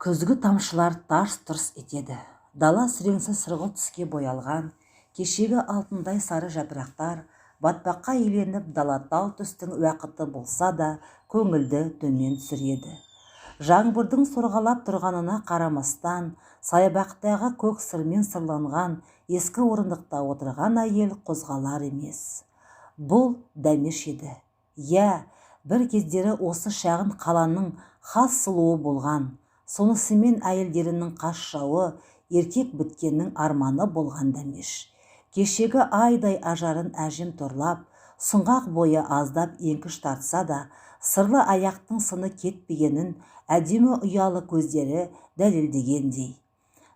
Күзгі тамшылар тарс-тұрс етеді. Дала сүреңсіз сұрғылт түске боялған, кешегі алтындай сары жапырақтар батпаққа иленіп, дала тал түстің уақыты болса да көңілді төмен түсіреді. Жаңбырдың сорғалап тұрғанына қарамастан, саябақтағы көк сырмен сырланған ескі орындықта отырған әйел қозғалар емес. Бұл Дәмеш еді. Иә, бір кездері осы шағын қаланың хас сұлуы болған, сонысымен әйелдерінің қас жауы, еркек біткеннің арманы болған Дәмеш. Кешегі айдай ажарын әжім торлап, сұңғақ бойы аздап еңкіш тартса да, сырлы аяқтың сыны кетпегенін әдемі ұялы көздері дәлелдегендей.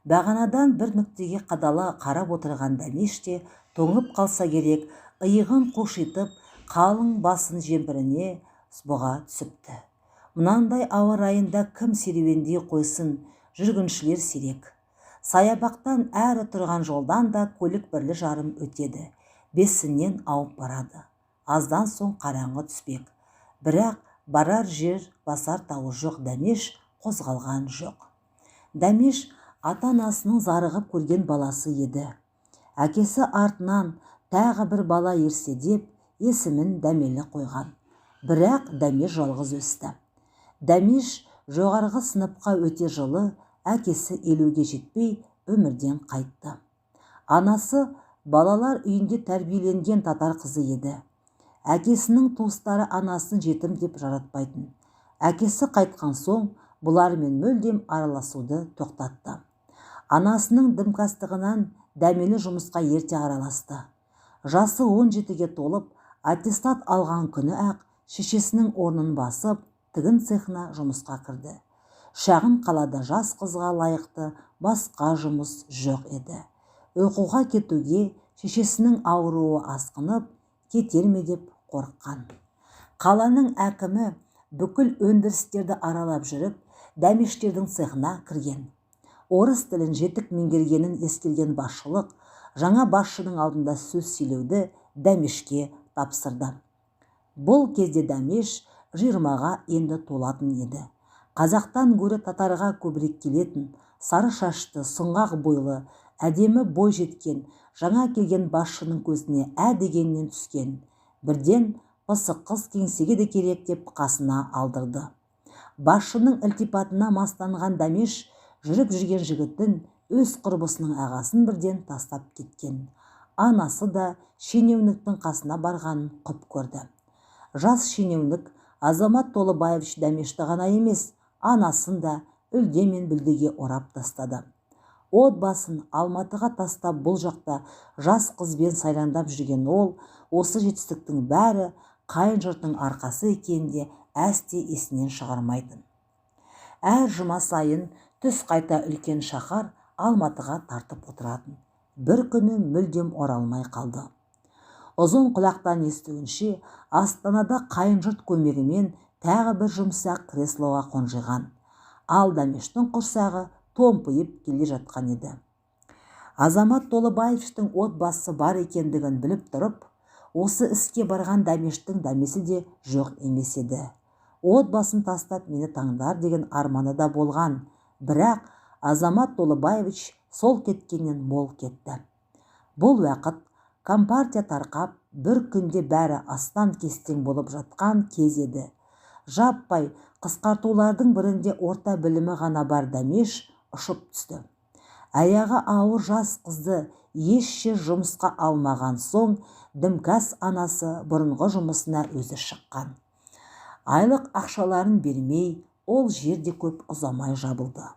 Бағанадан бір нүктеге қадала қарап отырған Дәмеш те тоңып қалса керек, иығын қушитып, қалың басын жемпіріне бұға түсіпті. Мынандай ауа райында кім серуендей қойсын, жүргіншілер сирек. Саябақтан әрі тұрған жолдан да көлік бірлі-жарым өтеді, бесіннен ауып барады. Аздан соң қараңғы түспек. Бірақ барар жер, басар тауы жоқ Дәмеш қозғалған жоқ. Дәмеш ата-анасының зарығып көрген баласы еді. Әкесі артынан тағы бір бала ерсе деп есімін Дәмелі қойған. Бірақ Дәмеш жалғыз өсті. Дәмеш жоғарғы сыныпқа өте жылы әкесі 50-ге жетпей өмірден қайтты. Анасы балалар үйінде тәрбиеленген татар қызы еді. Әкесінің туыстары анасын жетім деп жаратпайтын. Әкесі қайтқан соң бұлармен мүлдем араласуды тоқтатты. Анасының дімкәстығынан Дәмелі жұмысқа ерте араласты. Жасы 17-ге толып, аттестат алған күні-ақ шешесінің орнын басып, тігін цехына жұмысқа кірді. Шағын қалада жас қызға лайықты басқа жұмыс жоқ еді. Оқуға кетуге шешесінің ауруы асқынып, кетер ме деп қорыққан. Қаланың әкімі бүкіл өндірістерді аралап жүріп, Дәмештердің цехына кірген. Орыс тілін жетік меңгергенін ескерген басшылық жаңа басшының алдында сөз сөйлеуді Дәмешке тапсырды. Бұл кезде Дәмеш 20-ға енді толатын еді. Қазақтан гөрі татарға көбірек келетін, сары шашты, сұңғақ бойлы, әдемі бой жеткен, жаңа келген басшының көзіне ә дегеннен түскен. Бірден пысық қыз кеңсеге де керек деп қасына алдырды. Басшының ілтипатына мастанған Дәмеш жүріп жүрген жігітін, өз құрбысының ағасын бірден тастап кеткен. Анасы да шенеуніктің қасына барғанын құп көрді. Жас шенеунік Азамат Толыбаевич Дәмешті ғана емес, анасын да үлде мен бүлдеге орап тастады. Отбасын Алматыға тастап бұл жақта жас қызбен сайрандап жүрген ол, осы жетістіктің бәрі қайын жұрттың арқасы екенін де әсте есінен шығармайтын. Әр жұма сайын түс қайта үлкен шаһар Алматыға тартып отыратын. Бір күні мүлдем оралмай қалды. Ұзын құлақтан естуінше, Астанада қайын жұрт көмегімен тағы бір жұмсақ креслоға қонжиған. Ал Дәмештің құрсағы томпиып келе жатқан еді. Азамат Толыбаевичтің отбасы бар екендігін біліп тұрып, осы іске барған Дәмештің дәмесі де жоқ емес еді. Отбасын тастап мені таңдар деген арманы да болған. Бірақ Азамат Толыбаевич сол кеткеннен мол кетті. Бұл уақыт компартия тарқап, бір күнде бәрі астан-кестең болып жатқан кез еді. Жаппай қысқартулардың бірінде орта білімі ғана бар Дәмеш ұшып түсті. Аяғы ауыр жас қызды еш жер жұмысқа алмаған соң, дімкәс анасы бұрынғы жұмысына өзі шыққан. Айлық ақшаларын бермей, ол жерде көп ұзамай жабылды.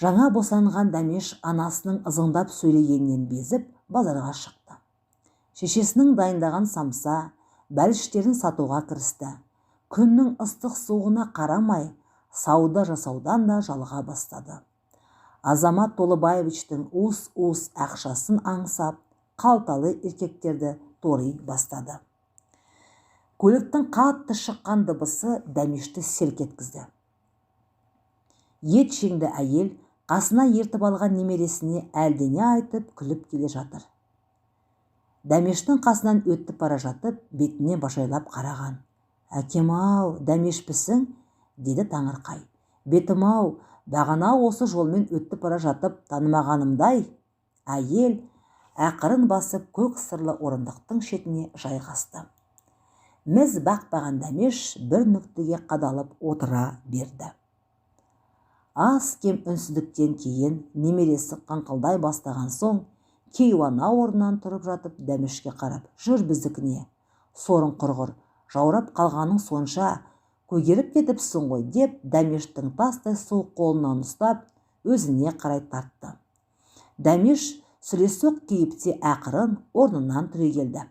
Жаңа босанған Дәмеш анасының ызыңдап сөйлегенінен безіп, базарға шықты. Шешесінің дайындаған самса, бәліштерін сатуға кірісті. Күннің ыстық суығына қарамай, сауда жасаудан да жалыға бастады. Азамат Толыбаевичтің уыс-уыс ақшасын аңсап, қалталы еркектерді тори бастады. Көліктің қатты шыққан дыбысы Дәмешті селк еткізді. Ет жеңді әйел қасына ертіп алған немересіне әлдене айтып күліп келе жатыр. Дәмештің қасынан өтіп бара жатып, бетіне бажайлап қараған. Әкем-ау, Дәмешпісің? Деді таңырқай. Бетім-ау, бағана осы жолмен өтіп бара жатып танымағанымдай. Әйел ақырын басып көк сырлы орындықтың шетіне жайғасты. Міз бақпаған Дәмеш бір нүктеге қадалып отыра берді. Аз-кем үнсіздіктен кейін немересі қыңқылдай бастаған соң, кейуана орнынан тұрып жатып Дәмешке қарап, «Жүр біздікіне, сорың құрғыр, жаурап қалғаның сонша, көгеріп кетіпсің ғой», деп Дәмештің тастай суық қолынан ұстап, өзіне қарай тартты. Дәмеш сүлесоқ кейіпте ақырын орнынан түрегелді.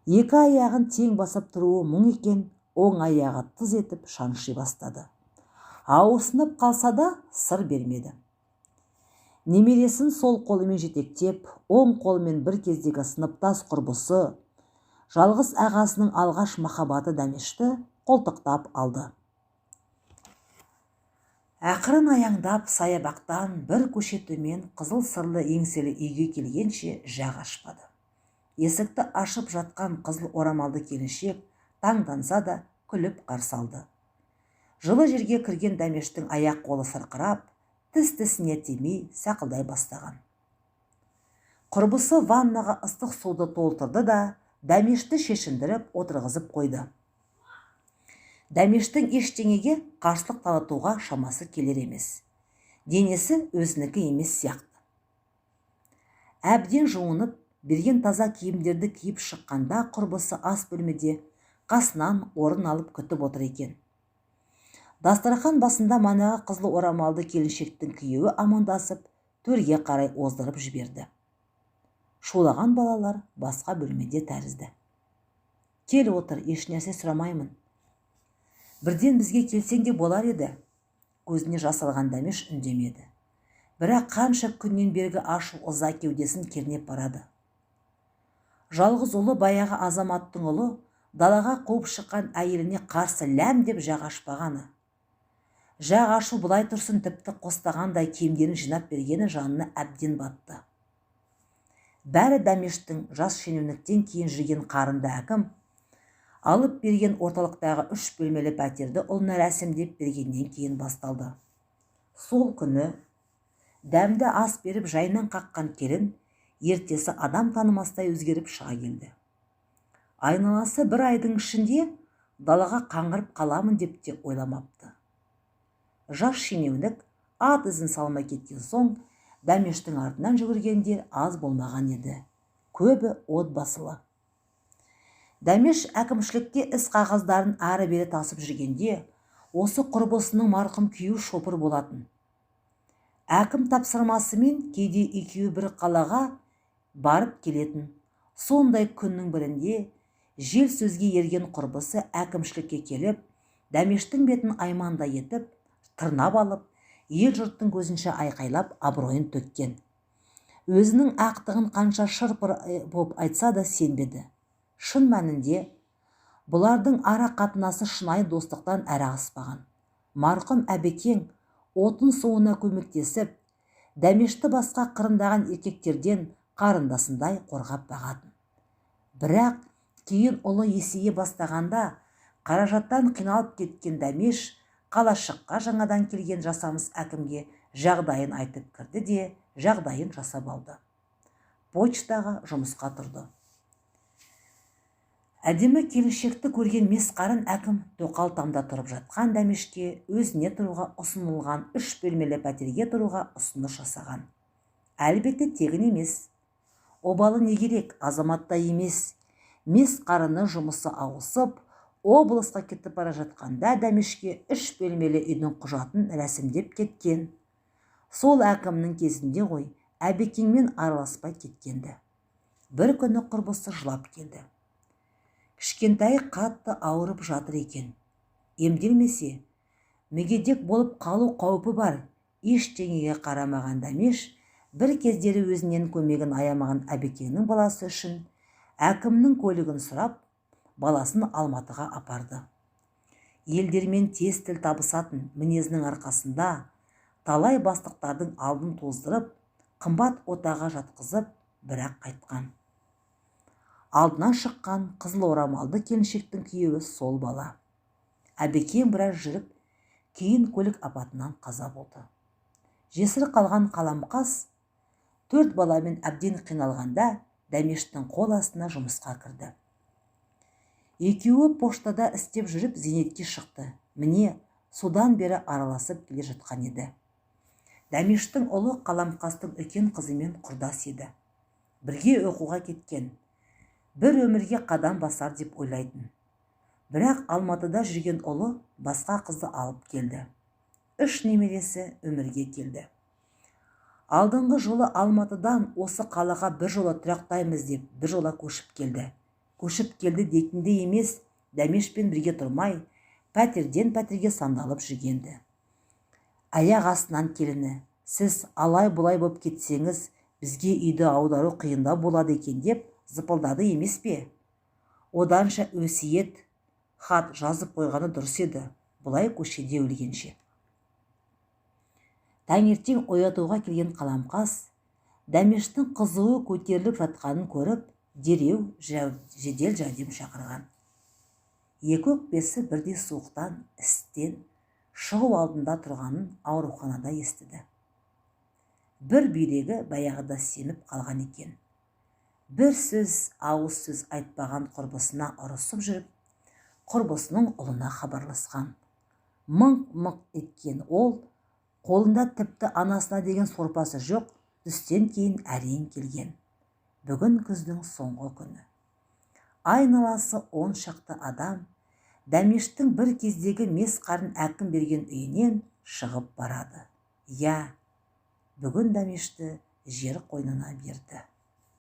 Екі аяғын тең басып тұруы мұң екен, оң аяғы тыз етіп шанши бастады. Ауырсынып қалса да сыр бермеді. Немересін сол қолымен жетектеп, оң қолымен бір кездегі сыныптас құрбысы, жалғыз ағасының алғаш махаббаты Дәмешті қолтықтап алды. Ақырын аяңдап саябақтан бір көше төмен қызыл сырлы еңселі үйге келгенше жақ ашпады. Есікті ашып жатқан қызыл орамалды келіншек таңданса да күліп қарсы алды. Жылы жерге кірген Дәмештің аяқ қолы сырқырап, тіс-тісіне тимей сақылдай бастаған. Құрбысы ваннаға ыстық суды толтырды да, Дәмешті шешіндіріп отырғызып қойды. Дәмештің ештеңеге қарсылық танытуға шамасы келер емес. Денесі өзінікі емес сияқты. Әбден жуынып, берген таза киімдерді киіп шыққанда құрбысы ас бөлмеде қасынан орын алып күтіп отыр екен. Дастархан басында манағы қызыл орамалды келіншектің күйеуі амандасып, төрге қарай оздырып жіберді. Шулаған балалар басқа бөлмеде тәрізді. Кел отыр, ешнәрсе сұрамаймын. Бірден бізге келсең де болар еді. Көзіне жас алған Дәмеш үндемеді. Бірақ қанша күннен бергі ашу ыза кеудесін кернеп барады. Жалғыз ұлы, баяғы азаматтың ұлы, далаға қуып шыққан әйеліне қарсы ләм деп жақ ашпағаны. Жақ ашу былай тұрсын, тіпті қостағандай киімдерін жинап бергені жанына әбден батты. Бәрі Дәмештің жас шенеуніктен кейін жүрген қарынды әкім алып берген орталықтағы 3 бөлмелі пәтерді ұлына рәсімдеп бергеннен кейін басталды. Сол күні дәмді ас беріп жайынан қаққан келін ертесі адам танымастай өзгеріп шыға келді. Айналасы бір айдың ішінде далаға қаңғырып қаламын деп те ойламапты. Жас шенеунік ат ізін салмай кеткен соң Дәмештің артынан жүгіргендер аз болмаған еді. Көбі отбасылы. Дәмеш әкімшілікте іс қағаздарын ары-бері тасып жүргенде, осы құрбысының марқұм күйеуі шопыр болатын. Әкім тапсырмасымен кейде екеуі бір қалаға барып келетін. Сондай күннің бірінде жел сөзге ерген құрбысы әкімшілікке келіп, Дәмештің бетін аймандай етіп, тырнап алып, ел жұрттың көзінше айқайлап абыройын төккен. Өзінің ақтығын қанша шырпыр боп айтса да сенбеді. Шын мәнінде бұлардың ара қатынасы шынайы достықтан әрі аспаған. Марқұм Әбекең отын суына көмектесіп, Дәмешті басқа қырындаған еркектерден қарындасындай қорғап бағатын. Бірақ кейін ұлы есейе бастағанда қаражаттан қиналып кеткен Дәмеш қалашыққа жаңадан келген жасамыс әкімге жағдайын айтып кірді де, жағдайын жасап алды. Почтаға жұмысқа тұрды. Әдемі келіншекті көрген месқарын әкім тоқал тамда тұрып жатқан Дәмешке өзіне тұруға ұсынылған 3 бөлмелі пәтерге тұруға ұсыныс жасаған. Әлбетте тегін емес. Обалы не керек, азаматта емес. Месқарыны жұмысы ауысып, облысқа кетіп бара жатқанда Дәмешке 3 бөлмелі үйдің құжатын рәсімдеп кеткен. Сол әкімнің кезінде ғой Әбекеңмен араласпай кеткенді. Бір күні құрбысы жылап келді. Кішкентайы қатты ауырып жатыр екен. Емделмесе, мүгедек болып қалу қаупі бар. Ештеңеге қарамаған Дәмеш бір кездері өзінен көмегін аямаған Әбекеңнің баласы үшін әкімнің көлігін сұрап, баласын Алматыға апарды. Елдермен тез тіл табысатын мінезінің арқасында талай бастықтардың алдын тоздырып, қымбат отаға жатқызып, бірақ қайтқан. Алдынан шыққан қызыл орамалды келіншектің күйеуі сол бала. Әбекең біраз жүріп, Кейін көлік апатынан қаза болды. Жесір қалған Қаламқас төрт баламен әбден қиналғанда Дәмештің қол астына жұмысқа кірді. Екеуі поштада істеп жүріп зейнетке шықты. Міне, содан бері араласып келе жатқан еді. Дәмештің ұлы Қаламқастың үлкен қызымен құрдас еді. Бірге оқуға кеткен. Бір өмірге қадам басар деп ойлайтын. Бірақ Алматыда жүрген ұлы басқа қызды алып келді. Үш немересі өмірге келді. Алдыңғы жолы Алматыдан осы қалаға бір жола тұрақтаймыз деп бір жола көшіп келді. Көшіп келді дейтіндей емес, Дәмешпен бірге тұрмай, пәтерден пәтерге сандалып жүргенді. Аяқ астынан келіні: "Сіз алай-бұлай боп кетсеңіз, бізге үйді аудару қиындау болады екен", – деп зыпылдады емес пе? Оданша өсиет хат жазып қойғаны дұрыс еді, бұлай көшеде өлгенше. Таңертең оятуға келген Қаламқас Дәмештің қызуы көтеріліп жатқанын көріп, дереу жедел жәрдем шақырған. Екі өкпесі бірдей суықтан істен шығу алдында тұрғанын ауруханада естіді. Бір бүйрегі баяғыда семіп қалған екен. Бір сөз ауыз сөз айтпаған құрбысына ұрысып жүріп, құрбысының ұлына хабарласқан. Мыңқ-мыңқ еткен ол қолында тіпті анасына деген сорпасы жоқ, түстен кейін әрең келген. Бүгін күздің соңғы күні. Айналасы 10 шақты адам Дәмештің бір кездегі мес қарын әкім берген үйінен шығып барады. Иә, бүгін Дәмешті жер қойнына берді.